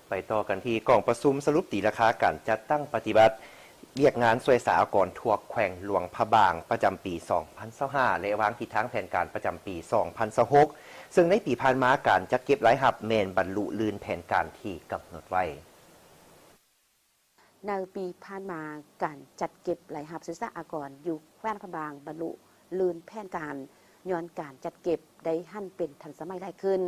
ໄປຕໍ່ກັນທີ່ກອງປະຊຸມສະຫຼຸບຕີລາຄາການຈັດຕັ້ງປະຕິບັດວຽກງານສ່ວຍສາອາກອນທົ່ວແຂວງຫຼວງພະບາງ ປະຈຳປີສອງພັນຊາວຫ້າ ແລະ ວາງທິດທາງແຜນການປະຈຳປີສອງພັນຊາວຫົກ ເຊິ່ງໃນປີຜ່ານມາການຈັດເກັບລາຍຮັບແມ່ນບັນລຸລື່ນແຜນການທີ່ກຳນົດໄວ້. ໃນປີຜ່ານມາ, ການຈັດເກັບລາຍຮັບສ່ວຍສາອາກອນຢູ່ແຂວງພະບາງບັນລຸລື່ນແຜນການ ຍ້ອນການຈັດເກັບໄດ້ຫັນເປັນທັນສະໄໝຫຼາຍຂຶ້ນ,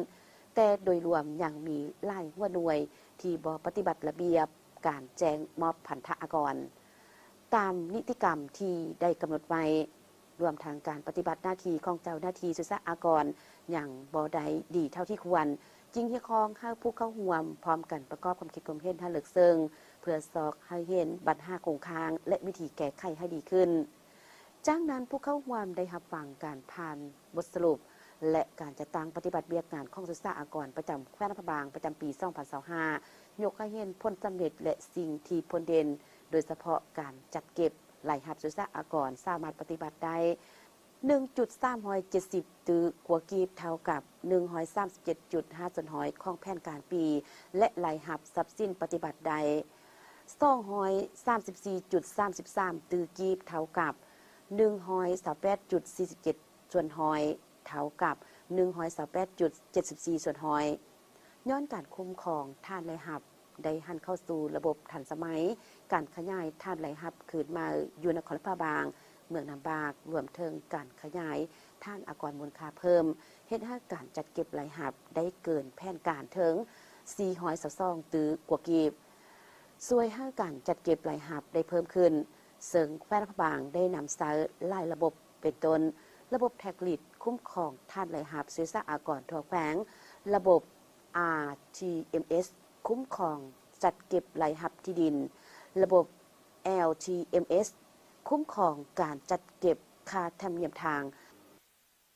ແຕ່ໂດຍລວມຍັງມີຫຼາຍຫົວໜ່ວຍທີ່ບໍ່ປະຕິບັດລະບຽບການແຈ້ງມອບພັນທະອາກອນຕາມນິຕິກຳທີ່ໄດ້ກຳນົດໄວ້. ລວມທັງການປະຕິບັດໜ້າທີ່ຂອງເຈົ້າໜ້າທີ່ສ່ວຍສາອາກອນຍັງບໍ່ໄດ້ດີເທົ່າທີ່ຄວນ, ຈຶ່ງຮຽກຮ້ອງໃຫ້ຜູ້ເຂົ້າຮ່ວມພ້ອມກັນປະກອບຄວາມຄິດຄວາມເຫັນໃຫ້ເລິກເຊິ່ງ ເພື່ອຊອກໃຫ້ເຫັນບັນຫາຄົງຄ້າງ ແລະ ວິທີແກ້ໄຂໃຫ້ດີຂຶ້ນ. ຈາກນັ້ນ, ຜູ້ເຂົ້າຮ່ວມໄດ້ຮັບຟັງການຜ່ານບົດສະຫຼຸບ ແລະ ການຈັດຕັ້ງປະຕິບັດວຽກງານຂອງສ່ວຍສາອາກອນປະຈຳແຂວງຫຼວງພະບາງ ປະຈຳປີສອງພັນຊາວຫ້າ ຍົກໃຫ້ເຫັນຜົນສຳເລັດ ແລະ ສິ່ງທີ່ພົ້ນເດັ່ນ, ໂດຍສະເພາະການຈັດເກັບ ລາຍຮັບສ່ວຍສາອາກອນສາມາດປະຕິບັດໄດ້ ໜຶ່ງຈຸດສາມຮ້ອຍເຈັດສິບຕື້ກວ່າກີບ ເທົ່າກັບໜຶ່ງຮ້ອຍສາມສິບເຈັດຈຸດຫ້າສ່ວນຮ້ອຍຂອງແຜນການປີ ແລະ ລາຍຮັບຊັບສິນປະຕິບັດໄດ້ ສອງຮ້ອຍສາມສິບສີ່ຈຸດສາມສິບສາມຕື້ກີບ ເທົ່າກັບໜຶ່ງຮ້ອຍຊາວແປດຈຸດສີ່ສິບເຈັດສ່ວນຮ້ອຍ ເທົ່າກັບໜຶ່ງຮ້ອຍຊາວແປດຈຸດເຈັດສິບສີ່ສ່ວນຮ້ອຍ. ຍ້ອນການຄຸ້ມຄອງຖານລາຍຮັບໄດ້ຫັນເຂົ້າສູ່ລະບົບທັນສະໄໝ, ການຂະຫຍາຍຖານລາຍຮັບຄືນໃໝ່ຢູ່ນະຄອນຫຼວງພະບາງ, ເມືອງນ້ຳບາກ, ລວມເຖິງການຂະຫຍາຍຖານອາກອນມູນຄ່າເພີ່ມ ເຮັດໃຫ້ການຈັດເກັບລາຍຮັບໄດ້ເກີນແຜນການເຖິງສີ່ຮ້ອຍຊາວສອງຕື້ກວ່າກີບ, ຊ່ວຍໃຫ້ການຈັດເກັບລາຍຮັບໄດ້ເພີ່ມຂຶ້ນ, ເຊິ່ງແຂວງຫຼວງພະບາງໄດ້ນຳໃຊ້ຫຼາຍລະບົບ ເປັນຕົ້ນ ລະບົບແທັກລິດຄຸ້ມຄອງຖານລາຍຮັບສ່ວຍສາອາກອນທົ່ວແຂວງ, ລະບົບ ອາ ທີ ເອັມ ເອສ ຄຸ້ມຄອງຈັດເກັບລາຍຮັບທີ່ດິນ, ລະບົບ ແອລ ທີ ເອັມ ເອສ ຄຸ້ມຄອງການຈັດເກັບຄ່າທຳນຽມທາງ,